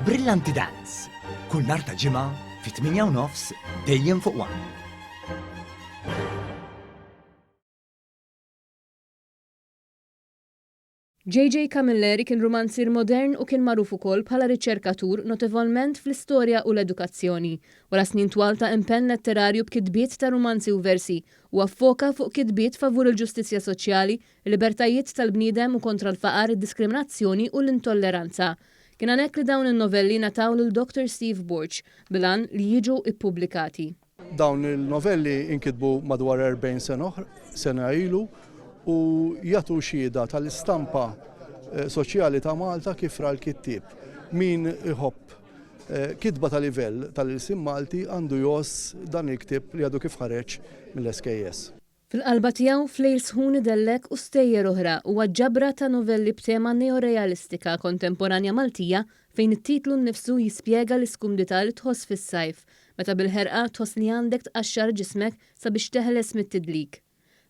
Brillanti Dance, kull nhar ta' Ġimgħa fit-8:30 dejjem fuq One. JJ Camilleri kien rumanzier modern u kien magħruf ukoll bħala riċerkatur notevolment fl-istorja u l-edukazzjoni. Wara snin twal ta' impenn letterarju b'kitbiet ta' rumanzi u versi, huwa ffoka fuq kitbiet favur il-ġustizzja soċjali, il-libertajiet tal-bniedem u kontra l-faqar, id-diskriminazzjoni u l-intolleranza. Kien għalhekk li dawn in-novelli ngħataw lil Dottor Steve Borg bil-għan li jiġu ppubblikati. Dawn il-novelli inkitbu madwar 40 sena sena ilu u jagħtu xhieda tal-istampa eh, soċjali ta' Malta kif ra l-kittieb. Min iħobb eh, kitba ta' livell tal-ilsien Malti għandu jgħożż dan il-ktieb li għadu kif ħareġ mill-SKS. Fil-qalba tiegħu, Flejl Sħun Idellek u Stejjer Oħra huwa ġabra ta' novelli b'tema neorealistika kontemporanja Maltija fejn it-titlu nnifsu jispjega l-iskumdità li tħoss fis-sajf, meta bil-ħerqa tħoss li għandek tqaxxar ġismek sabiex teħles mit-tidlik.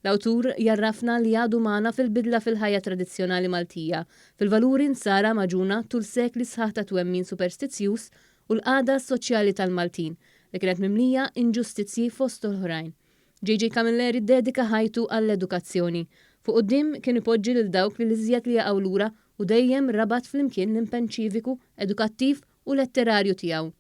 L-awtur jgħarrafna li għadu magħna fil-bidla fil-ħajja tradizzjonali Maltija, fil-valuri nsara magħġuna tul sekli sħaħ ta' twemmin superstizzjuż u l-qagħda soċjali tal-Maltin, li kienet mimlija inġustizzji fost oħrajn. JJ Camilleri ddedika ħajtu għall-edukazzjoni. Fuq quddiem kien ipoġġi lil dawk li l-iżjed li jaqgħu lura u dejjem rabat flimkien l-impenn ċiviku, edukattiv u letterarju tiegħu.